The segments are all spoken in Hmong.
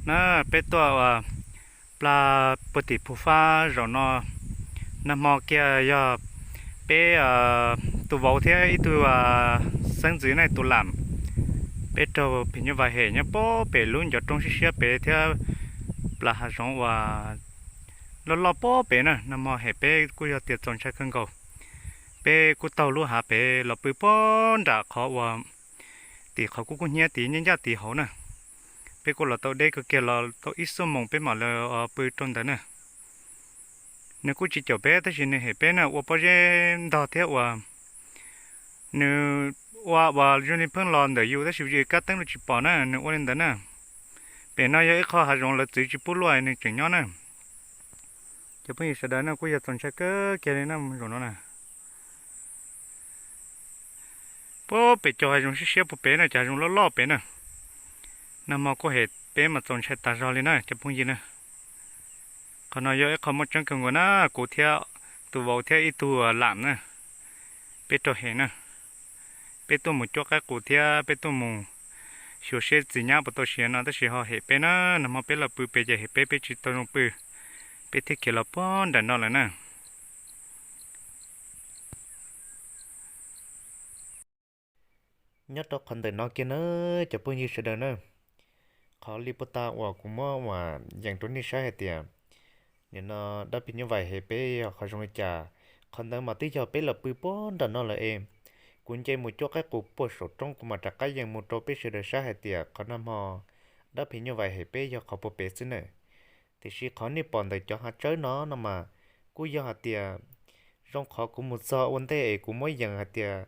Na, peb tuaj ua plag puag tim Phu Fab zaum no, nag hmo kiag yog peb tus vauv thiab ib tug xeeb ntxwv ne tus lam, peb raug phim nyuj vais hem nyob puag pem lub ncov roob siab siab pem thiab plas hav zoov uas loj loj puag pem na. Nag hmo hem peb kuj yog tias txaus ntshai kawg nkaus. Peb kuj taug lub hav pem los pw puag nram qhov uas tim qhov kuj kub hnyiab tid, nyob ncaj tid hauv na. Peb kuj los tau deb kawg kiag, los tau ib xuab moos peb mam li pw rau ntawd na. Nws kuj tsis caum peb tab sis nws hem peb na, ua pob zeb ntog thiab uas nws ua uas zoo li pheej los ntawm yus tab sis yus kab teeb los tsis pom na, nws ua li ntawd na. Pem no yog ib qho hav zoov lawv txwv tsis pub luaj nws tseem nyob na. Cov phooj ywg sawv daws na, kuj yog txaus ntshai kawg kiag li na zaum no na. Puag pem cov hav zoov siab siab puag pem na, cov hav zoov loj loj pem na. Nag hmo kuj hem peb mas txaus ntshai tas zog li na cov phooj ywg na. Qhov no yog ib qho muaj tseeb kawg nkaus na, kuv thiab tus vauv thiab ib tug lam na, peb raug hem na. Peb tuaj mus cuab qaib qus thiab peb tuaj mus xyuas seb txiv nyab puas tau siav no tab sis ho hem peb na. Nag hmo peb los pw pem ces hem peb, peb tsis tau zoo pw, peb thiaj khiav los puag nram no lawm na. Nyob rau qhov ntawm no kiag na, cov phooj ywg sawv daws na, qhov li puag ta uas kuv muab uas yees rau nej saib hais tias nim no dab phim nyuj vais hem peb yog qhov zoo li cas, qhov ntawd mas twb yog peb los pw puag nram no lawm es kuv nce mus cuab qaib qus puag saum roob kuv mam rov qab yees mus rau peb sawv daws saib hais tias qhov nag hmo dab phim nyuj vais hem peb yog qhov puag pem xwb na. Tiam sis qhov nej pom ntawm cov hav tsawb no no mas kuj yog hais tias zoo qhov kuv mus txog ua ntej es kuv muab yees hais tias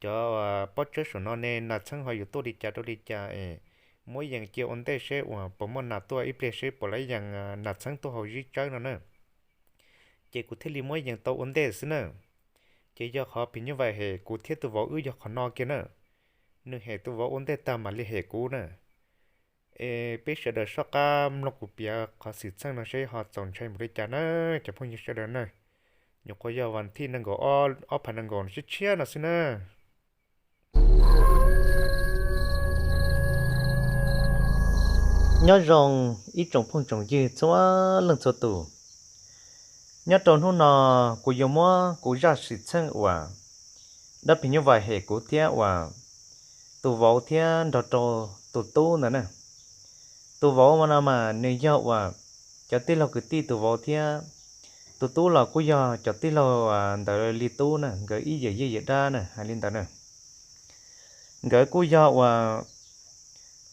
cov pob tsawb saum no ne nas txheeb ho yuav tuaj li cas rau li cas es muab yees cia ua ntej seb uas puas muaj nas tuaj ib pliag seb puas laib yees nas txheeb tuaj hauv zib tsawb no na. Ces kuv thiaj li muab yees tau ua ntej xwb na. Ces yog qhov phim nyuj vais hem kuv thiab tus vauv wb yog qhov no kiag na. Nws hem tus vauv ua ntej tag mam li hem kuv na. Es peb sawv daws soj qab mloog kuv piav qhov xwm txheej no seb ho txaus ntshai npaum li cas na, cov phooj ywg sawv daws na. Nyuam qhuav yog vas thib nees nkaum ob, ob phav nees nkaum tshiab tshiab no xwb na. Nyob zoo ib tsoom phooj tsoom ywg txhua leej txhua tus. Nyob rau hnub no kuv yuav muab kuv zaj xwm txheej uas dab phim nyuj vais hem kuv thiab uas tus vauv thiab nrog rau tus tub ntawd na. Tus vauv no mas nws yog uas cov tij laug kwv tij tus vauv thiab tus tub los kuj yog cov tij laug ntawd li tub na, nkawd ib yawm yij yawm dab na hais li ntawd na. Nkawd kuj yog uas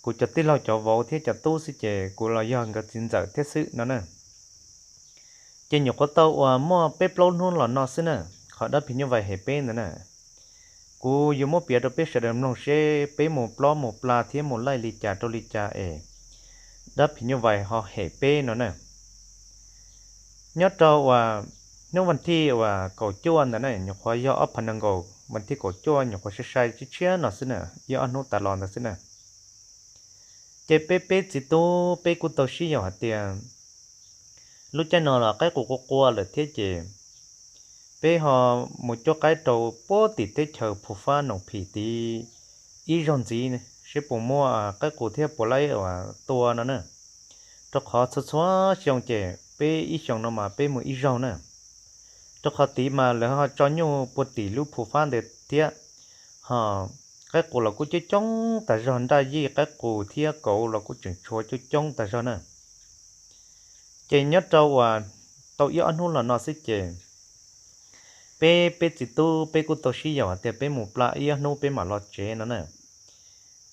kuv cov tij laug cov vauv thiab cov tub xwb ces kuv los yog nkawd txiv ntxawm thiab xwb no na. Ces nyuam qhuav tau uas muaj peb plaub hnub los no xwb na, qhov dab phim nyuj vais hem peb ntawd na. Kuv yuav muab piav rau peb sawv daws mloog seb peb mus plob mus pla thiab mus laij li cas rau li cas es dab phim nyuj vais ho hem peb no na. Nyob rau uas hnub vas thib uas kaum cuaj ntawd na, nyuam qhuav yog ob phav nees nkaum vas thib kaum cuaj nyuam qhuav sai sai tshiab tshiab no xwb na, ib ob hnub tas los ntawd xwb na. Ces peb peb txiv tub peb kuj tau sib yaum hais tias lub caij no los qaib qus qua qua lawm thiab ces peb ho mus cuab qaib rau puag tim teb chaws Phu Fab Noom Phim tid ib zaug ntxiv seb puas muaj qaib qus thiab puas laib tua no na. Rau qhov txhua txhua xyoo ces peb ib xyoos no mas peb mus ib zaug na. Rau qhov tid mas lawv ho tso nyuj puag tim lub Phu Fab ntawd thiab, ho qaib qus los kuj coob coob tas zog, nraj yij qaib qus thiab kauv los kuj tseem tshuav coob coob tas zog na. Ces nyob rau uas tau ib ob hnub los no xwb ces peb peb txiv tub peb kuj tau sib yaum hais tias peb mus pla ib ob hnub peb mam los tsev no na.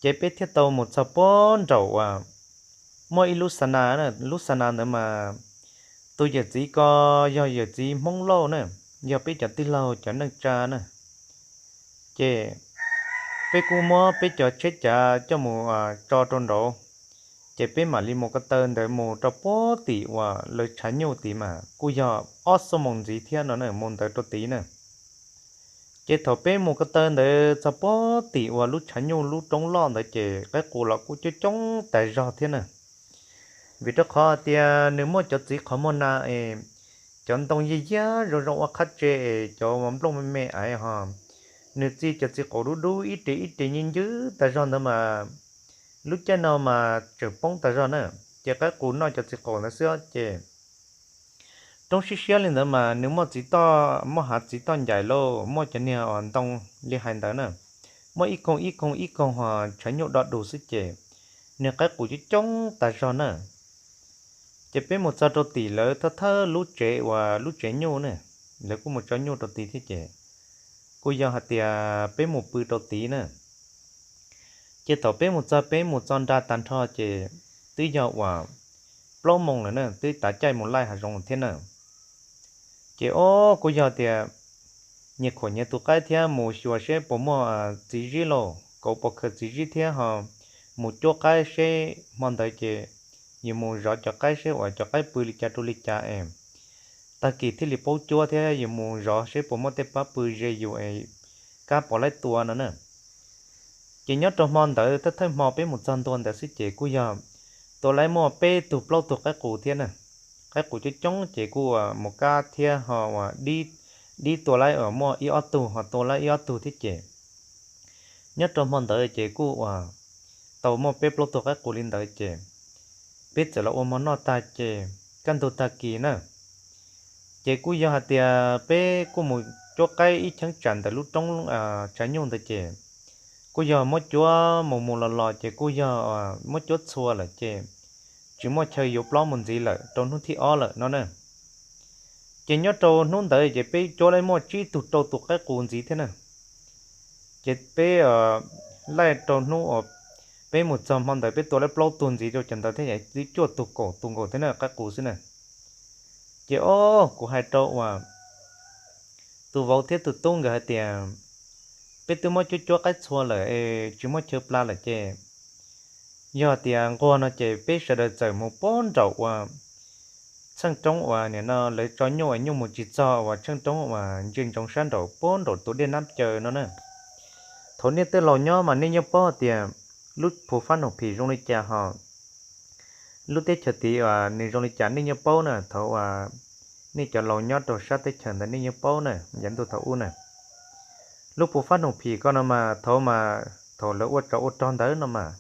Ces peb thiaj tau mus txog puag nraum uas muaj ib lub xa na, lub xa na ntawd mas tus yawm txiv ko yog yawm txiv Hmoob Lauj na, yog peb cov tij laug cov neej tsa na. Ces peb kuj muab peb cov tsheb cav coj mus tso rau nraud, ces peb mam li mus ko taw ntawd mus rau puag tim uas lawv tshav nyuj tid mas kuj yog ob xuab moos ntxiv thiab no na, mus ntawd rau tid na. Ces thaum peb mus ko taw ntawd txog puag tim uas lub tshav nyuj lub roob loj ntawd ces qaib qus los kuj coob coob tas zog thiab na. Vim rau qhov tias nws muaj cov txiv qhov muag na es cov ntoo yiag yiag zoo zoo ua qhab tse es cov nplooj me me aiv ho, nws txi cov txiv qaum dub dub ib ris ib ris nyiab ncwb tas zog ntawd mas lub caij no mas tseem poob tas zog na. ces qaib qus noj cov txiv qaum ntawd xwb ces roob siab siab li ntawd mas nws muaj txiv toj, muaj hav txiv toj ncais lauj, muaj cov niag ntoo li hais ntawd na, muaj ib koog ib koog ib koog ho tshav nyuj do dus xwb ces niag qaib qus coob coob tas zog na. Ces peb mus txog rau tim lawv thawj thawj lub tsev uas lub tsev nyuj ne, lawv kuj mus tso nyuj rau tid thiab ces kuj yog hais tias peb mus pw rau tid na. Ces thaum peb mus txog peb mus txog nra tag nrho ces twb yog uas plaub moos lawm na, twb tav caij mus laij hav zoov thiab na. Ces o, kuj yog tias nyias khuam nyias tus qaib thiab mus xyuas seb puas muaj txiv zib lauj, kauv pov khaws txiv zib thiab ho mus cuab qaib seb hmo ntawd ces yus mus zov cov qaib seb uas cov qaib pw li cas rau li cas es tag kis thiaj li paub cuab thiab yus mus zov seb puas muaj tej pab pw ze yus es kab pov laib tua no na. Ces nyob rau hmo ntawd thawj thawj hmo peb mus txog ntua ntawd xwb ces kuj yog tua laib muaj peb tug plaub tug qaib qus thiab na. Qaib qus coob coob ces kuj mus kab thiab ho uas dib tua laib uas muaj ib ob tug ho tua laib ib ob tug thiab ces nyob rau hmo ntawd ces kuj uas tau muaj peb plaub tug qaib qus li ntawd ces peb txawm los ua hmo noj tag ces kaj ntug tag kis na. Ces kuj yog hais tias peb kuj mus cuab qaib ib cheeb tsam ntawm lub roob tshav nyuj ntawd ces kuj yog muab cuab mus mus los los ces kuj yog muab cuab txhua lawm ces tsis muaj chaw yuav plaub mus ntxiv lawm rau hnub thib ob lawm no na. Ces nyob rau hnub ntawd ces peb cuab laib muaj tsib tug rau tus qaib qus ntxiv thiab na. Ces peb laij rau hnub uas peb mus txog hmo ntawd peb tua laib plaub tug ntxiv rau cov ntawd thiab twb cuaj tug kaum tus nkaus thiab na qaib qus xwb na. Ces o, kuv hais rau uas tus vauv thiab tus tub nkawd hais tias peb twb muab cuab cuab qaib txhua lawm es tsis muaj chaw pla lawm ces yog tias nquag no ces peb sawv daws txawm mus puag nraum uas txheej roob uas nim no lawv tso nyuj es nyuj mus tsis txog uas txheej roob uas ntsia ntsoov sab nraum puag nraum tus dej Nab Caws no na. Thaum nej tej laus nyob mas nej yeej paub tias lub Phu Fab Noom Phim zoo li cas ho lub teb chaws tid uas nws zoo li cas nej yeej paub na. Thaum uas nej cov laus nyob rau sab teb chaws ntawd nej yeej paub na, yav ntuj thaum ub na. Lub Phu Fab Noom Phim ko no mas thaum mas thaum lawv ua tsov ua rog ntawd no mas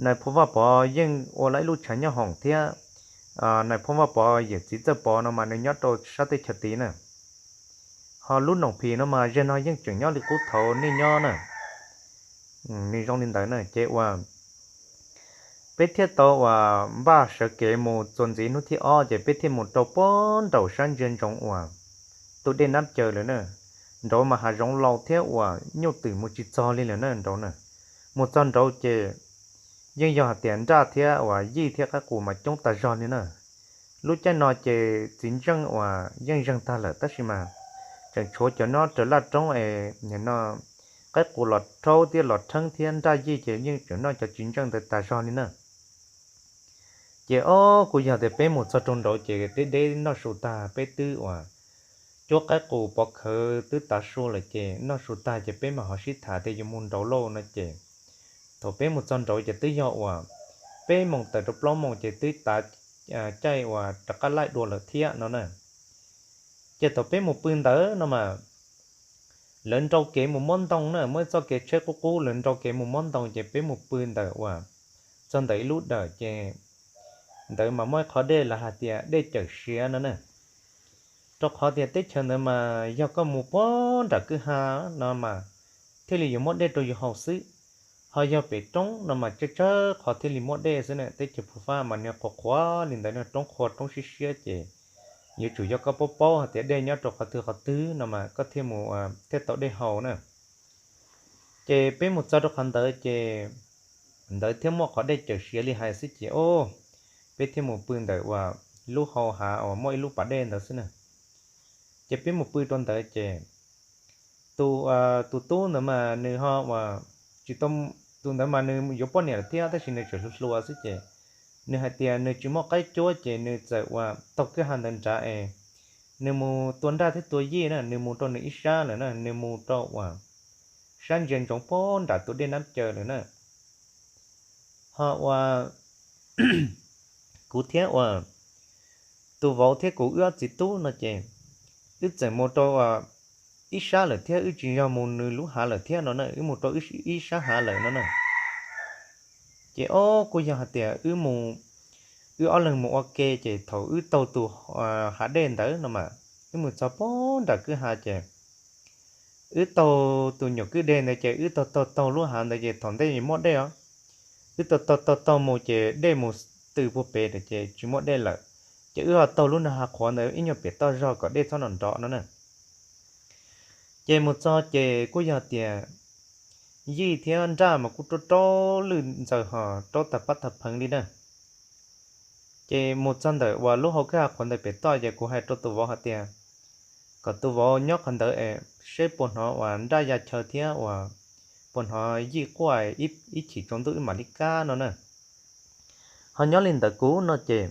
Nais Phoo Vaj Pov yeej ua lawm ib lub tshav nyob hoom thiab Nais Phoo Vaj Pov yawm txiv Txawj Pov no mas nws nyob rau sab teb chaws tid na. Ho lub Noom Phim no mas zeg no yeej tseem nyob li qub thaum nej nyob na. Nws zoo li ntawd na ces uas peb thiaj tau uas npaj sawv kev mus txuas ntxiv hnub thib ob ces peb thiaj mus rau puag nraum sab ntsia ntsoov uas tus dej Nab Caws lawm na. Nraud mas hav zoov laus thiab uas nyuj twm mus tsis txog li lawm na nraud na. Mus txog nraud ces yeej yog hais tias nraj thiab uas yij thiab qaib qus mas coob tas zog li na. Lub caij no ces txiv ntseej uas yeej zeeg tag lawm tab sis mas tseem tshuav cov nyob raws laj roob es nim no qaib qus los rhaub thiab los rheeb thiab nraj yij ces yeej tseem noj cov txiv ntseej ntawd tas zog li na. Ces o, kuj yog tias peb mus txog rau nraud ces deb deb noj su tag peb twb uas cuab qaib qus pov khawv twb tav su lawm ces noj su tag ces peb mam ho sib tham tias yuav mus nraud lauj no ces thaum peb mus txog nraud ces twb yog uas peb moos tawm rau plaub moos ces twb tav caij uas rov qab laij dua lawm thiab no na. Ces thaum peb mus pw ntawd no mas lawv nrau kev mus muab ntoo na, muab txoj kev tsheb qub qub lawv nrau kev mus muab ntoo ces peb mus pw ntawm uas txog ntawm ib lub dawm ces ntawd mas muaj ib qhov dej lawv hais tias dej Cawm Siav no na. Rau qhov tias teb chaws ntawd mas yog koj mus puag nram kwj ha no mas thiaj li yuav muaj dej rau yus haus xwb, ho yog pem roob no mas tsawg tsawg qhov thiaj li muaj dej xwb na. Teb chaws Phu Fab mas nws qhuav qhuav li ntawd, roob qhuav roob siab siab ces yuav tsum yog koj paub paub hais tias dej nyob rau qhov twg qhov twg no mas koj thiaj mus thiaj tau dej haus na. Ces peb mus txog rau qhov ntawd ces ntawd thiaj muaj qhov dej Cawm Siav li hais xwb ces o, peb thiaj mus pw ntawm uas lub hau hav uas muaj ib lub pas dej ntawd xwb na. Ces peb mus pw rau ntawd ces tus, tus tub ntawd mas nws ho uas tsis tau, tus ntawd mas nws yuav poj niam lawm thiab tab sis nws tseem hluas hluas xwb ces nws hais tias nws tsis muaj qaib cuab ces nws txawm uas taug kwj ha ntawd nrad es nws mus tua nraj thiab tua yij na, nws mus rau nws ib sab lawm na, nws mus rau uas sab ntsia ntsoov puag nram tus dej Nab Caws lawm na. Ho uas kuv thiab uas tus vauv thiab kuv wb ob txiv tub no ces wb txawm mus rau ib sab lawm thiab, wb tsis yog mus nws lub hav lawm thiab no na, wb mus rau ib sab hav lawm no na. Ces o, kuj yog hais tias wb mus wb ob leeg mus ua ke ces thaum wb taug tus hav dej ntawd no mas, wb mus txog pem nram kwj ha ces wb taug tus nyuam kwj dej ntawd ces wb taug taug taug lub hav ntawd ces thaum ntej muaj dej os. Wb taug taug taug taug mus ces dej mus tws puag pem lawm ces tsis muaj dej lawm. Ces wb ho taug lub niag hav qhuav ntawd ib nyuag pem toj zog kom dej txhob nrov nrov no na. Ces mus txog ces kuj yog tias yij thiab nraj mas kuj raub raub lwj ntxaws ho raub tag pab tag pheev li na. Ces mus txog ntawm uas lub hau kwj ha qhuav ntawd pem toj ces kuv hais rau tus vauv hais tias kom tus vauv nyob qhov ntawd es seb puas hnov uas nraj ya chaw thiab uas puas hnov yij quaj, ib chim tsaus ntuj wb mam li kab no na. Ho nyob li ntawd kuv no ces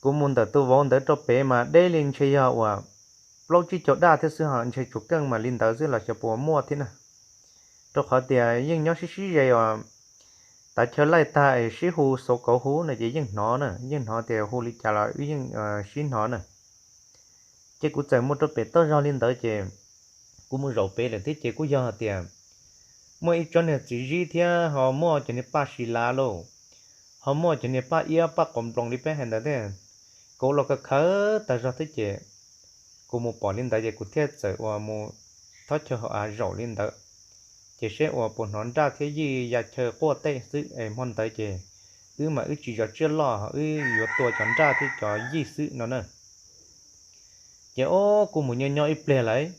kuv mus ntawm tus vauv ntawd rau pem mas deb li ntshe yog uas plaub tsib caug daj thiab xwb ho ntshe tsuas keej mas li ntawd xwb los xyov puas muaj thiab na. Rau qhov tias yeej nyob sib sib ze os, tav chaw laij tag es sib hu xauv kauv huv no ces yeej hnov na, yeej hnov tias hu li cas los wb yeej sib hnov na. Ces kuv txawm mus rau pem toj zog li ntawd ces kuv mus zaum pem lawm thiab ces kuj yog hais tias muaj ib tsob niag txiv zib thiab ho muaj cov niag paj si lav lauj, ho muaj cov niag paj iab paj quav nploos li peb hais ntawd thiab. Kuv los khaws khaws tag zog thiab ces kuv mus pom li ntawd ces kuv thiaj txawm uas mus thob chaw hauv av zaum li ntawd, ces seb uas puas hnov nraj thiab yij ya chaw quaj tej xwb es hmo ntawd ces wb mas wb tsis zov tsiaj loj, wb yuav tua cov nraj thiab cov yij xwb no na. Ces o, kuv mus nyob nyob ib pliag lawm,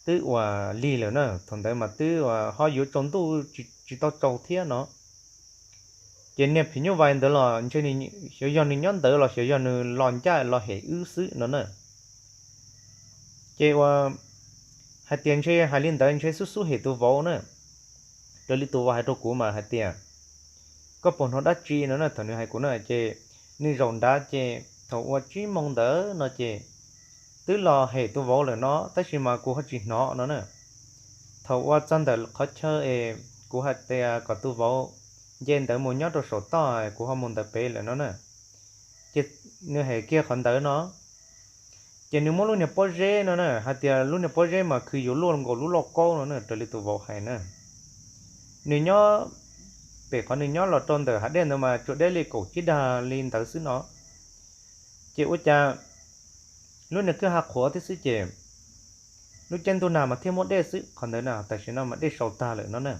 twb uas lig lawm na, thaum ntawd mas twb ho yuav tsaus ntuj tsis tau tsaus thiab no. Ces niag phim nyuj vais ntawd los ntshe xyov yog nws nyob ntawd los xyov yog nws los ncaj los hem wb xwb no na. Ces uas hais tias ntshe hais li ntawd ntshe xub xub hem tus vauv na. Raws li tus vauv hais rau kuv mas hais tias, koj puas hnov dab tsi no na? Thaum nws hais kuv na ces nws zaum nrad ces thaum ua tsib moos ntawd no ces twb los hem tus vauv lawm no tab sis mas kuv ho tsis hnov no na. Thaum ua txog ntawm qhov chaw es kuv hais tias kom tus vauv nce ntawd mus nyob rau saum toj, kuv ho mus ntawd pem lawm no na. Ces nws hem kiag qhov ntawd no. Ces nws muab lub niag pob zeb no na, hais tias lub niag pob zeb mas khwv yuav luaj nkaus lub lauj kaub no na, raws li tus vauv hais na. Nws nyob pem qhov nws nyob los rau ntawm hav dej ntawd mas tsuas deb li kaum tsib dag li ntawd xwb no. Ces ua cas lub niag kwj ha qhuav thiab xwb ces lub caij ntuj nag mas thiaj muaj dej xwb, qhov ntawd na tam sim no mas dej sau tag lawm no na.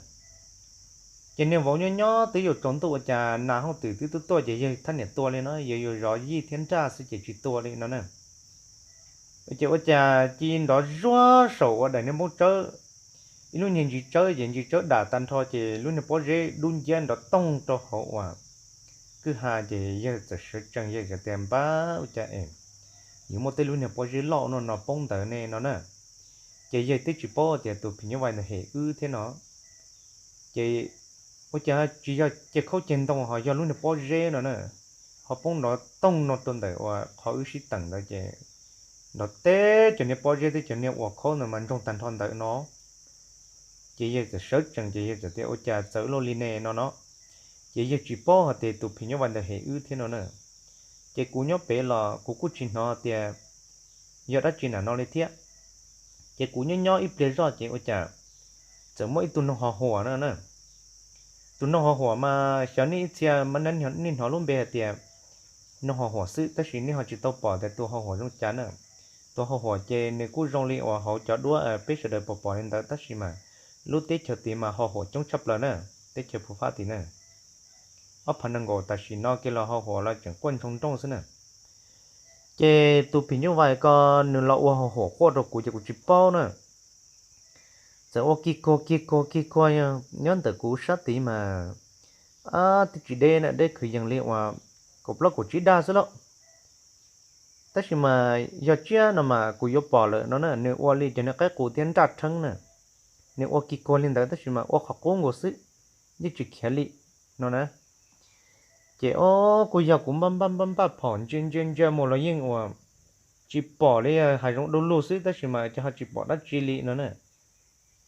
Ces niag vauv nyob nyob twb yuav tsaus ntuj ua cas nas hooj twm twb tuaj tuaj ces yawg thab niam tua li no, yawg yuav zov yij thiab nraj xwb ces tsis tua li no na. Ces ua cas cia nrov zuag saum uas daim niag npoob tsawb, ib lub niag ntsis tsawb ces ntsis tsawb dam tag nrho ces lub niag pob zeb dub nciab nrov toog rau hauv uas kwj ha ces yawg txawm sawv tsees, yawg tias npab ua cas es yuav muaj tej lub niag pob zeb loj no no poob ntawd ne no na. Ces yawg twb tsis paub tias tus phim nyuj vais ntawd hem wb thiab no. Ces ua cas tsis yog ceg khaub ceg ntoo ho yog lub niag pob zeb no na, ho poob nrov toog no rau ntawm uas qhov wb sib teem ntawd ces nrov teb cov niag pob zeb thiab cov niag uas khaub ntawd mas ntsoog tag nrho ntawd no. Ces yawg txawm sawv tsees ces yawg txawm tias ua cas txawv luaj li ne no no. Ces yawg tsis paub hais tias tus phim nyuj vais ntawd hem wb thiab no na. Ces kuv nyob pem los kuv kuj tsis hnov tias yog dab tsi nam no li thiab. Ces kuv nyob nyob ib pliag zoj ces ua cas txawm muaj ib tug noog ho huam no na. Tus noog ho huam mas xyov nej ib txhia nej hnov lub npe hais tias noog ho huam xwb tab sis nej ho tsis tau pom tias tus ho huam zoo cas na. Tus ho huam ces nws kuj zoo li uas hauv cov duab peb sawv daws pom pom li ntawd tab sis mas lub teb chaws tid mas ho huam coob tshaj plaws na, teb chaws Phu Fab tid na. Ob phav nees nkaum tam sim no kiag los ho huam los tseem quaj ntsoog nrooj xwb na. Ces tus phim nyuj vais ko nws los ua ho huam quaj rau kuv ces kuv tsis paub na. Txawm ua kig kuag kig kuag kig kuag nyob ntawm kuv sab tid mas twb tsis deb na, deb kwv yees li uas kaum plaub kaum tsib dag xwb lauj. Tab sis mas yog tsiaj no mas kuv yuav pom lawm no na, nws ua li cov niag qaib qus thiab nraj rheeb na. Nws ua kig kuag li ntawd tab sis mas ua qhov qub nkaus xwb, yeej tsis khiav li no na. Ces o, kuj yog kuv npaj npaj npaj npaj phom ntsia ntsia ntsia mus los yeej uas tsis pom li, hav zoov du lug xwb tab sis mas ces ho tsis pom dab tsi li no na.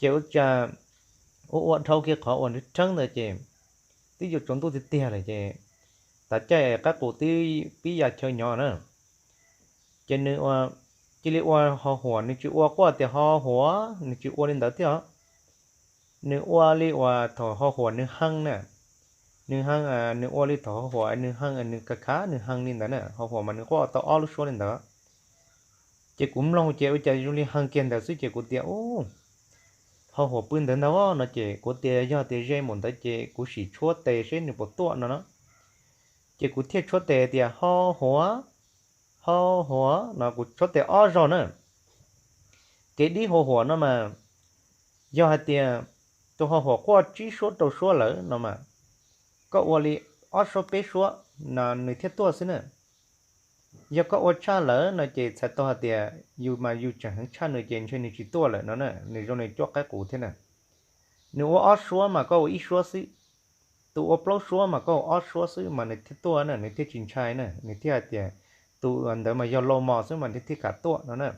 Ces ua cas ua ua dhau kiag qhov uas rheeb ntawd ces twb yuav tsaus ntuj tiag tiag lawm ces tav caij qaib qus twb pib ya chaw nyob na. Ces nws ua, cia li ua ho huam, nws tsis ua quaj tias ho huam, nws tsis ua li ntawd thiab os. Nws ua li uas thaum ho huam nws hee na, nws heev, nws ua li thaum hauv huam nws heev, nws kav khav nws heev li ntawd na, hauv huam mas nws quaj tau ob lub suab li ntawd. Ces kuv mloog ces ua cas zoo li heev kiag ntawd xwb ces kuv tias, Ub, hauv huam pw ntawd ntag no. Ces kuv tias yog tias ze mus ntawd ces kuv sim tshuab tes seb nws puas tuaj no na. Ces kuv thiaj tshuab tes tias, Hauv huam, hauv huam no, kuv tshuab tes ob zaug na. Kev dib hauv huam no mas yog hais tias tus hauv huam quaj tsib suab rau suab lawm no mas koj ua li ob suab peb suab no nws thiaj tuaj xwb na. Yog koj ua tshaj lawm no ces txhais tau hais tias yus mas yus tseem heev tshaj nws ces ntshe nws tsis tuaj lawm no na, nws zoo li cuab qaib qus thiab na. Nws ua ob suab mas koj ua ib suab xwb, tus ua plaub suab mas koj ua ob suab xwb mas nws thiaj tuaj na, nws thiaj tsis ntshai na, nws thiaj hais tias tus ntawd mas yog lau mos xwb mas nws thiaj kam tuaj no na.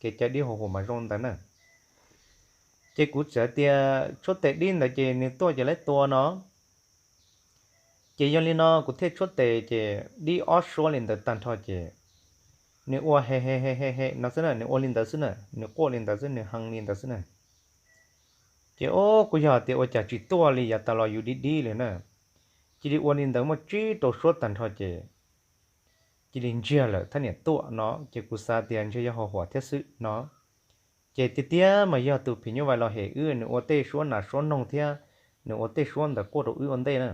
Kev cai dib hauv huam mas zoo ntawd na. Ces kuv txawm tias tshuab tes dib ntawd ces nws tuaj ces lawv tua no. Ces yog li no kuv thiaj tshuab tes ces dib ob suab li ntawd tag nrho ces nws ua he he he he he no xwb na, nws ua li ntawd xwb na, nws quaj li ntawd xwb, nws heev li ntawd xwb na. Ces o, kuv yog tias ua cas tsis tuaj li yav tas los yus dib dib li na. Cia li ua li ntawd muaj tsib rau suab tag nrho ces cia li ntsiag lawm thiab niam tuaj no ces kuv xav tias ntshe yog hauv huam thiab xwb no. Ces tiag tiag mas yog tus phim nyuj vais los hem wb, nws ua tej suab nas suab noog thiab nws ua tej suab ntawd quaj rau wb ua ntej na.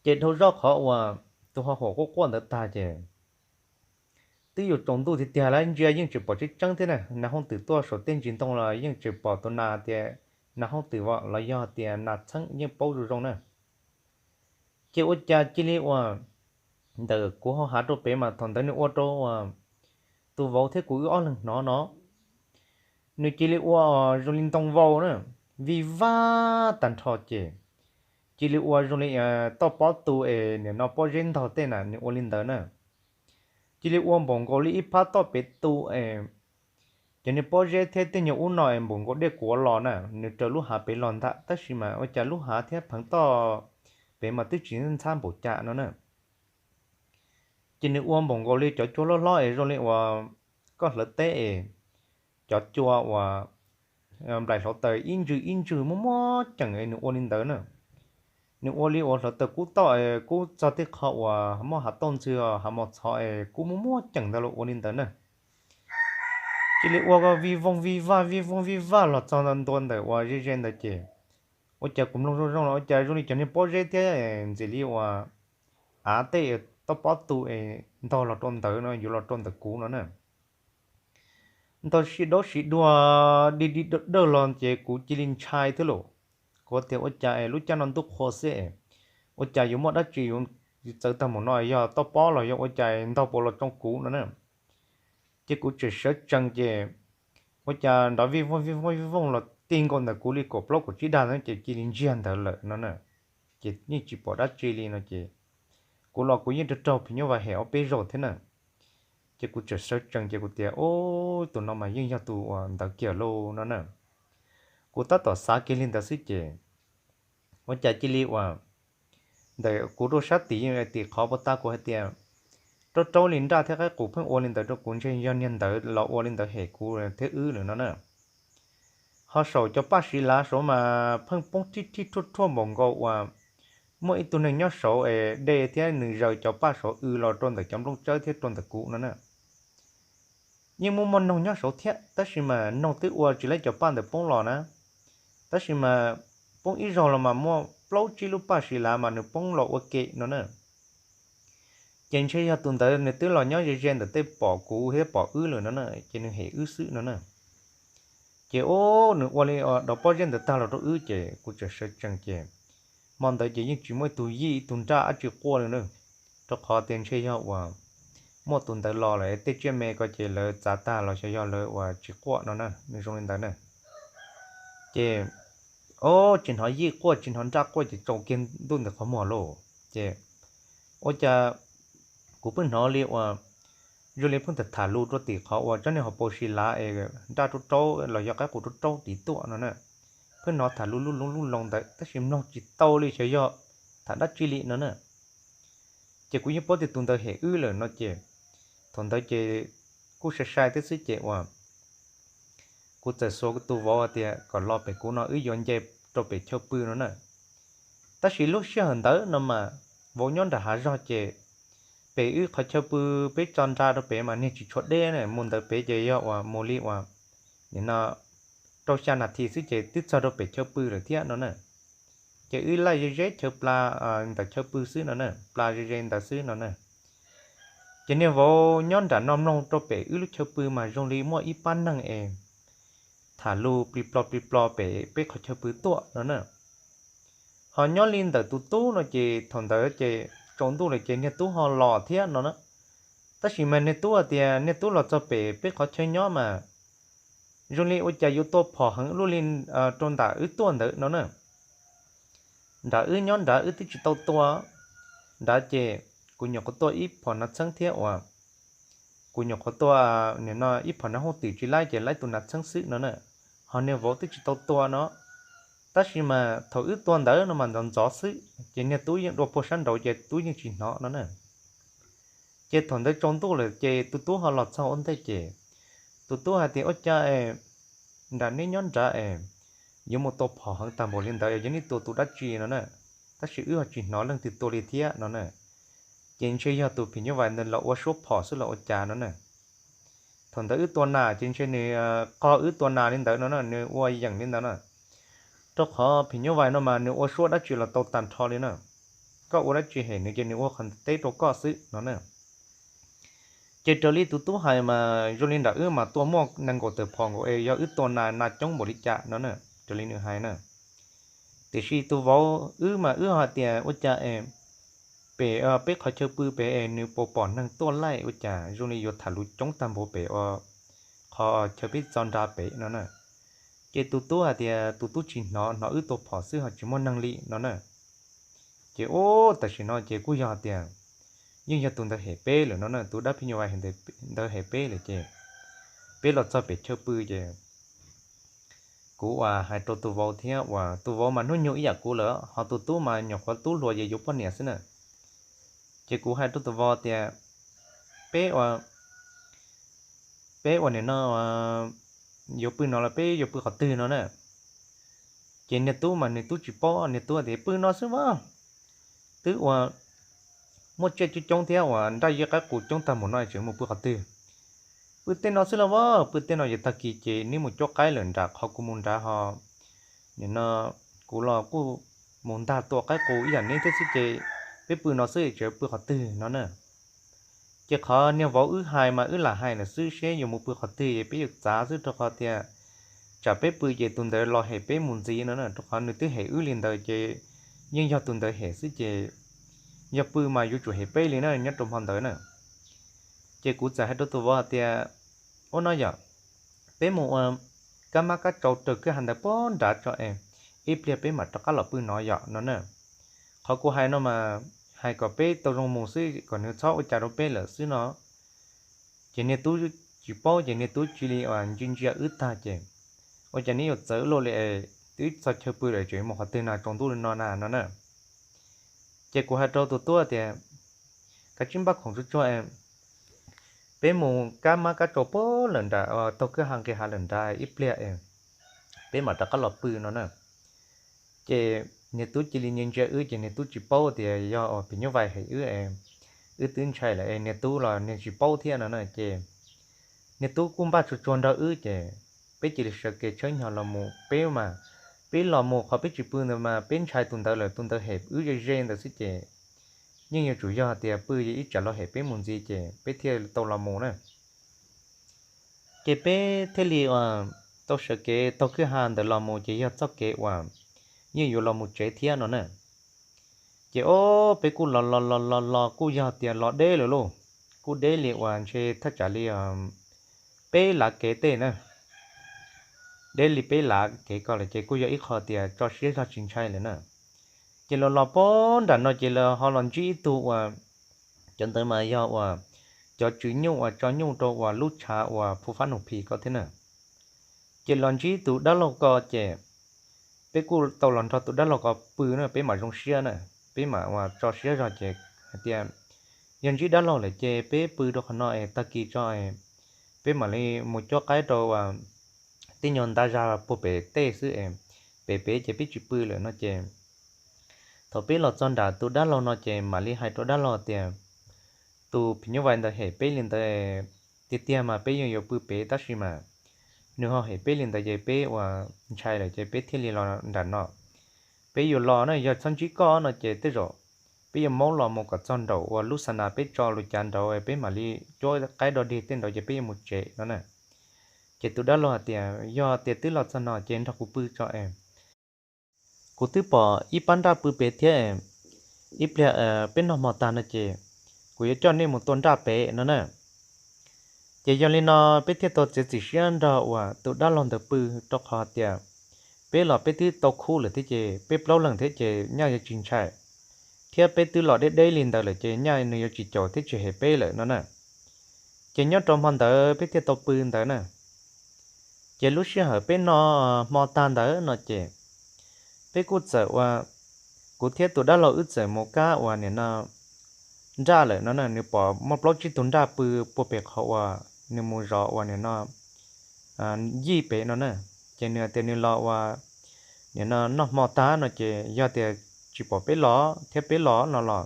Ces dhau zoj qhov uas tus hauv huam quaj quaj ntawd tag ces twb yuav tsaus ntuj tiag tiag lawm, ntsia yeej tsis pom tseeb tseeb thiab na, nas hooj twm tuaj saum tej ntsis ntoo los yeej tsis pom tus nas tias nas hooj twm los yog tias nas txheeb yeej paub zoo zoo na. Ces ua cas cia li uas ntawm kuv hauv hav rau pem mas thaum ntawd nws ua rau uas tus vauv thiab kuv wb ob leeg hnov no, nws cia li ua zoo li ntoo vau na, vij vaj tag nrho ces cia li ua zoo li toj pob tu es nim no pob zeb ntog tej na, nws ua li ntawd na. Cia li ua npaum nkaus li ib phab toj pem tu es cov niag pob zeb thiab tej nyuag ub no es npaum nkaus dej kuav los na, nws raws lub hav pem los ntag, tab sis mas ua cas lub hav thiab pheev toj pem mas twb tsis ntxhab npaum cas no na. Ces nws ua npaum nkaus li cov cua hlob hlob es zoo li uas koj hlawv teb es cov cua uas nplaim hluav taws ib ntsws ib ntsws muaj muaj ceem es nws ua li ntawd na. Nws ua li uas hluav taws kub toj es kub txog tej qho uas muaj hav tauj ntxhw, hav mos txhov es kub muaj muaj ceem ntawd los ua li ntawd na. Cia li ua vij voog vij vaj vij voog vij vaj los txog ntua ntawm uas ze ze ntawd ces ua cas kuv mloog zoo zoo los ua cas zoo li cov niag pob zeb thiab ntxim li uas av tej toj pob tu es ntog los rau ntawd no, yuav los rau ntawm kuv no na. Ntog sib daub sib dua, dig dig dawj dawj los ces kuv cia li ntshai thiab lauj. Kuv tias ua cas es lub caij no ntuj qhua xwb es ua cas yuav muaj dab tsi yuav txawv tag mus no, yog toj pob los yog ua cas ntog puas los tsoo kuv no na. Ces kuv tseem sawv tsees ces ua cas nrov vij voog vij voog vij voog los ti nkaus ntawm kuv li kaum plaub kaum tsib dag no ces cia li ntsiag ntawd lawm no na. Ces yeej tsis pom dab tsi li no ces kuv los kuv yeej raug raug phim nyuj vais hem ob peb zaug thiab na. Ces kuv tseem sawv tsees ces kuv tias, Ub, tus no mas yeej yog tus uas ntawd kiag lauj no na. Kuv tab tom xav kiag li ntawd xwb ces ua cas cia li uas ntawm kuv rau sab tim, tim qhov puag ta kuv hais tias raub raub li nraj thiab qaib qus pheej ua li ntawd rau kuv, ntshe yog niag ntawd los ua li ntawd hem kuv thiab wb lawm no na. Ho saum cov paj siv lav saud mas pheej poob rhib rhib rhuaj rhuaj npaum nkaus uas muaj ib tug neeg nyob saud es de thiab nws zaws cov paj saud w los rau ntawm cov nplooj tsawb thiab rau ntawm kuv no na. Yeej muaj muaj noog nyob saud thiab tab sis mas noog twb ua tsis laib cov paj ntawd poob los na. Tab sis mas poob ib zaug los mas muaj plaub tsib lub paj siv lav mas nws poob los ua ke no na. Ces ntshe yog tus ntawd nws twb los nyob ze ze ntawm tej pom kuv thiab pom wb lawm no na, ces nws hem wb xwb no na. Ces ub, nws ua li dov pob zeb ntawd tag los rau wb ces kuv tseem sawv tsees ces hmo ntawd ces yeej tsis muaj ib tug yij ib tug nraj dab tsi quaj li na, rau qhov tias ntshe yog uas muaj tus ntawd los lawm tej tsiaj me ko ces lawv txav tag los xyov yog lawv uas tsis quaj no na, nws zoo li ntawd na. Ces ub, tsis hnov yij quaj tsis hnov nraj quaj ces tsaus kiag ntuj ntawm qhov muag lauj. Ces ua cas kuv pheej hnov li uas zoo li pheej tham tham lus rau tim qhov uas tsob niag hauv paus siv lav es nraj raub raub los yog qaib qus raub raub tid tuaj no na. Pheej hnov tham lus lub loog lub loog ntawd tab sis mloog tsis tau li xyov yog tham dab tsi li no na. Ces kuv yeej paub tias tus ntawd hem wb lawm no ces thaum ntawd ces kuj sai sai thiab xwb ces uas kuv txawm xuas tus vauv tias kom los pem kuv no wb yuav nce rau pem chaw pw no na. Tab sis lub sij hawm ntawd no mas vauv nyob nram hav zog ces pem wb qhov chaw pw peb tso nra rau pem mas niag tsis tshua deb na, mus ntawd pem ces yog uas mus li uas nim no rau xya nas this xwb ces twb txog rau pem chaw pw lawm thiab no na. Ces wb laij ze ze chaw pla ntawm chaw pw xwb no na, pla ze ze ntawd xwb no na. Ces niag vauv nyob nram no mloog rau pem wb lub chaw pw mas zoo li muaj ib pab neeg es tham lus plig plo plig plo pem peb qhov chaw pw tuaj no na. Ho nyob li ntawm tus tub no ces thaum ntawd ces tsaus ntuj lawm ces niag tub ho los thiab no na. Tab sis mas niag tub hais tias niag tub los txog pem peb qhov chaw nyob mas zoo li ua cas yuav tua phom heev luaj li rau nram wb tuaj ntawd no na. Nram wb nyob nrad wb twb tsis tau tua nrad ces kuv nyuam qhuav tua ib phom nas txheeb thiab uas kuv nyuam qhuav tua nim no ib phom nas hooj twm tsis laib ces laib tus nas txheeb xwb no na. Ho niag vauv twb tsis tau tua no, tab sis mas thaum wb tua ntawd no mas ntxov ntxov xwb ces niag tub yeej dua puag sab nraud ces tub yeej tsis hnov no na. Ces thaum ntawd tsaus ntuj lawm ces tus tub ho los txog ua ntej ces tus tub hais tias ua cas nram neb nyob nrad es yuav mus tua phom heev tag npaum li ntawd, yog neb tua tus dab tsi no na, tab sis wb ho tsis hnov leej twg tua li thiab no na. Ces ntshe yog tus phim nyuj vais ntawd los ua suab phom xwb los ua cas no na. Thaum ntawd wb tua nas ces ntshe nws qog wb tua nas li ntawd no na, nws ua yeem li ntawd na. Rau qhov phim nyuj vais no mas nws ua suab dab tsi los tau tag nrho li na. Koj ua dab tsi hem nws ces nws ua qhov teb rau koj xwb no na. Ces raws li tus tub hais mas zoo li nram wb mas tua muaj nees nkaum tawm phom nkaus es yog wb tua nas nas coob npaum li cas no na, raws li nws hais na. Tiam sis tus vauv wb mas wb hais tias ua cas es pem peb qhov chaw pw pem es nws puas pom neeg tuaj laij ua cas zoo li yuav tham lus coob tag npaum pem qhov chaw peb tso nra pem no na. Ces tus tub hais tias tus tub tsis hnov, hnov wb tua phom xwb ho tsis muaj neeg li no na. Ces ub tam sim no ces kuj yog hais tias yeej yog tus ntawd hem peb lawm no na, tus dab phim nyuj vais ntawd hem peb lawm ces peb los txog pem chaw pw ces kuv uas hais rau tus vauv thiab uas tus vauv mas hnub nyoog ib yam kuv lawm, ho tus tub mas nyuam qhuav tub hluas ces yuav poj niam xwb na. Ces kuv hais rau tus vauv tias peb ua, peb ua nim no yuav pw no los peb yuav pw qhov twg no na. Ces niag tub mas niag tub tsis paub, niag tub tias pw no xwb as, twb ua muaj tsiaj coob coob thiab uas nraj yej qaib qus coob tag npaum no tseem mus pw qhov twg. Pw tej no xwb los as, pw tej no yuav tag kis ces neb mus cuab qaib lawm nram qhov kuv mus nrad ho nim no kuv los kuj mus ntag tua qaib qus ib yam neb thiab xwb ces peb pw no xwb tseem pw qhov twg no na. Ces qhov niag vauv wb hais mas wb lam hais lawm xwb seb yuav mus pw qhov twg es peb yuav txav xwb rau qhov tias tsam peb pw ces tus ntawd los hem peb mus ntxiv no na, rau qhov nws twb hem wb li ntawd ces yeej yog tus ntawd hem xwb ces yog pw mas yuav tsum hem peb li na nyob rau hmo ntawd na. Ces kuv txawm hais rau tus vauv hais tias ua no yom, peb mus ua kab mab kab tsau raws kwj ha ntawd puag nrad tso es ib pliag peb mam rov qab los pw no yom no na. Qhov kuv hais no mas hais kom peb tau zoo mus xwb kom nws txhob ua cas rau peb lawm xwb no. Ces niag tub tsis paub ces niag tub cia li uas ntsia ntsia wb tag ces ua cas neb yuav txawv luaj li es twb txog chaw pw lawm tseem mus qhov twg na, tsaus ntuj li no na no na. Ces kuv hais rau tus tub tias kav tsij npaj khoom tsuag tsuag, peb mus kab mab kab tsau puag lawm nrad, taug kwj ha nqis hav lawm nrad ib pliag es peb mam rov qab los pw no na. Ces niag tub cia li ntsia ntsia wb ces niag tub tsis paub tias yog uas phim nyuj vais hem wb es wb twb ntshai lawm es niag tub los niag tsis paub thiab no na. Ces niag tub kuj npaj tsuag tsuag nrog wb ces peb cia li sawv kev tshawb nyhos los mus. Peb mas peb los mus qhov peb tsis pw ntawd mas peb ntshai tus ntawd lawm, tus ntawd hem wb ze ze ntawd xwb ces yeej yuav tsum yog tias pw ib tsam los hem peb mus ntxiv ces peb thiaj tau los mus na. Ces peb thiaj li tau sawv kev taug kwj ha ntawd los mus ces yog txoj kev uas yeej yuav los mus tsev thiab no na. Ces o, peb kuj los los los los los kuj yog tias los deb lawm lauj, kuj deb li uas ntshe thaj tsam li peb lav kev tej na, deb li peb lav kev ko lawm ces kuj yog ib qho tias tso siab zog tsis ntshai lawm na. Ces los los puag nram no ces lawv ho los ntsib ib tug uas, cov ntawd mas yog uas cov tswv nyuj uas tso nyuj rau uas lub tshav uas phu fab nus phis ko thiab na. Ces los ntsib tus dab laug ko ces peb kuj tau los nrog tus dab laug ko pw na, peb mam zoo siab na, peb mam uas tso siab zog ces hais tias yog ntsib dab laug lawm ces peb pw rau qhov no es tag kis tso es peb mam li mus cuab qaib rau uas tej nyuag nta zag puag pem tej xwb es pem pem ces peb tsis pw lawm no ces Thaum peb los txog nram tus dab laug no ces mam li hais rau dab laug tias, tus phim nyuj vais ntawd hem peb li ntawd tiag tiag mas peb yeej yuav pw pem, tab sis mas nws ho hem peb li ntawd ces peb ua ntshai lawm ces peb thiaj li los nram no. Peb yuav los na, yog txhob ntsib koj no ces tej zaum peb yuav maub los mus kom txog nraum uas lub xa nas peb tso lus cav nraud peb mam li cuab qaib do dig tej nraud ces peb yuav mus tsev no na. Ces tus dab laug hais tias, yog tias twb los txog no ces nrog kuv pw tso es. Kuv twb pom ib pab nraj pw pem thiab, ib pliag peb noj hmo tag no ces kuv yuav coj nej mus tua nraj pem no na. Ces yog li no peb thiaj tau txiav txim siab nrog uas tus dab laug ntawd pw, rau qhov tias peb los peb twb tau khub lawm thiab ces peb plaub leeg thiab ces nyaj yuav tsis ntshai, thiab peb twb los deb deb li ntawd lawm ces nyaj nws yuav tsis caum thiab tsis hem peb lawm no na. Ces nyob rau hmo ntawd peb thiaj tau pw ntawd na. Ces lub sij hawm peb noj hmo tag ntawd no ces peb kuj txawm ua, kuv thiab tus dab laug wb txawm mus kab uas nim no nraj lawm no na, nws pom muaj plaub tsib tug nraj pw puag pem qhov uas nws mus zov uas nim no yij pem no na. Ces nws tias nws los ua nim no noj hmo tag no ces yog tias tsis pom peb los thiab peb los no los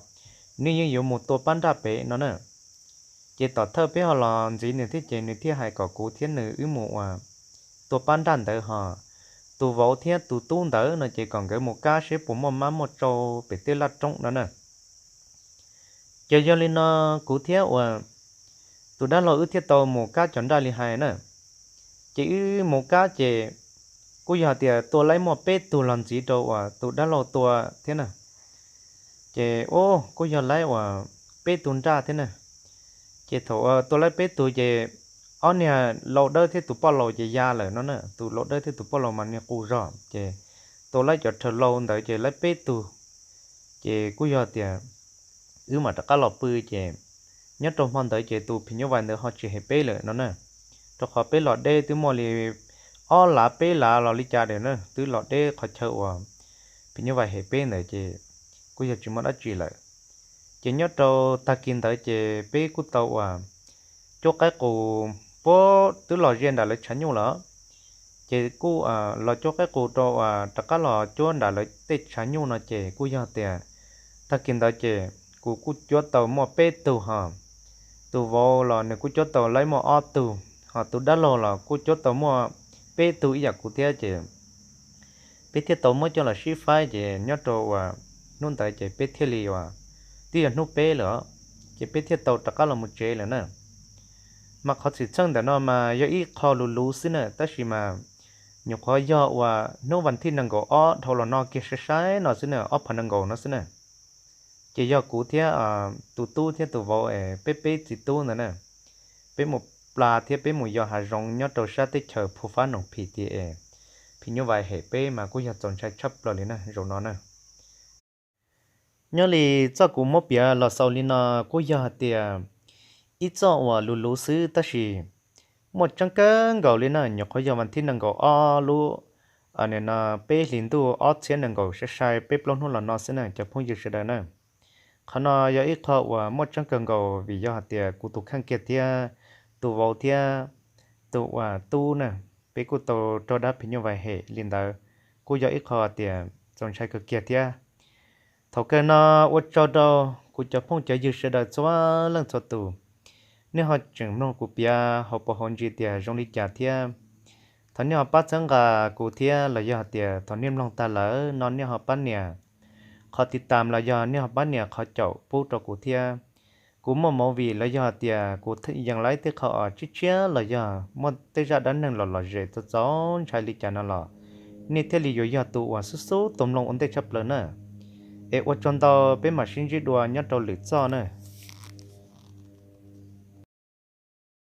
nws yeej yuav mus tua pab nraj pem no na. Ces tom thawj peb ho los ntxiv nws thiab ces nws thiaj hais kom kuv thiab nws wb mus ua tua pab nraj ntawd ho tus vauv thiab tus tub ntawd no ces kom nkawd mus kab seb puas muaj mab muaj tsau pem tej laj roob no na. Ces yog li no kuv thiab uas tus dab laug wb thiaj tau mus kab cov nraj li hais na. Ces wb mus kab ces kuj yog tias tua laib muaj peb tug los ntxiv rau uas tus dab laug tua thiab na. Ces kuj yog laib uas peb tug nraj thiab na. Ces thaum tua laib peb tug ces ob niag lau dawb thiab tus poj laus ces ya lawm no na, tus lau dawb thiab tus poj laus mas niag qus zog ces tua laib cov rhawv lau ntawd ces laib peb tug. Ces kuj yog tias wb mam rov qab los pw ces nyob rau hmo ntawd ces tus phim nyuj vais ntawd ho tsis hem peb lawm no na, rau qhov peb los deb twb muaj li ob lav peb lav los li cas daws na, twb los deb qhov chaw uas phim nyuj vais hem peb ntawd ces kuj yog tsis muaj dab tsi lawm. Ces nyob rau tag kis ntawd ces peb kuj tau uas cuab qaib qus puag twb los ze nram lawv tshav nyuj lawm. Ces kuj los cuab qaib qus rau uas rov qab los cuab nram lawv tej tshav nyuj no ces kuj yog tias tag kis ntawd ces kuv kuj cuab tau muaj peb tug ho tus vauv los nws kuj cuab tau laib muaj ob tug, ho tus dab laug los kuj cuab tau muaj peb tug ib yam kuv thiab ces peb thiaj tau muab coj los sib faib ces nyob rau uas hnub ntawd ces peb thiaj li uas twb yog hnub peb lawm, ces peb thiaj tau rov qab los mus tsev lawm na. Mas qhov txhim txheej ntawm no mas yog ib qho luv luv xwb na, tab sis mas nyuam qhuav yog uas hnub vas thij nees nkaum ob dhau los no kiag sai sai no xwb na, ob phav nees nkaum no xwb na. Ces yog kuv thiab tus tub thiab tus vauv es peb peb txiv tub ntawd na, peb mus pla thiab peb mus yos hav zoov nyob rau sab teb chaws Phu Fab Noom Phim tias es phim nyuj vais hem peb mas kuj yog txaus ntshai tshaj plaws li na zaum no na. Nyob li txoj kuv muab piav los xaus li no kuj yog hais tias ib txoj uas luv luv xwb tab sis muaj tseeb kawg nkaus li na, nyuam qhuav yog vas thib nees nkaum ob lub, nim no peb hlis ntuj ob txhiab nees nkaum sai sai peb plaub hnub los no xwb na cov phooj ywg sawv daws na. Qhov no yog ib qho uas muaj tseeb kawg nkaus vim yog hais tias kuv tus kheej kiag thiab tus vauv thiab tus uas tub na, peb kuj tau raug dab phim nyuj vais hem li ntawd, kuj yog ib qho tias txaus ntshai kawg kiag thiab. Thaum kawg no ua tsaug rau kuv cov phooj cov ywg sawv daws txhua leej txhua tus, nej ho tseem mloog kuv piav hauv paus hauv ntsis tias zoo li cas thiab. Thov nej ho pab txhawb nqa kuv thiab los yog hais tias thaum nej mloog tag lawm no nej ho pab nias qhov tiv tam los yog nej ho pab nias qhov caum pub rau kuv thiab. Kuv muaj movie los yog hais tias kuv yees laib tej qho tshiab tshiab los yog muaj tej zaj dab neeg los lom zem txaus txaus ntshai li cas no los nej thiaj li yuav yog tus uas xub xub tus mloog ua ntej tshaj plaws na. Es ua tsaug ntau, peb mam sib ntsib dua nyob rau lwm txoj na.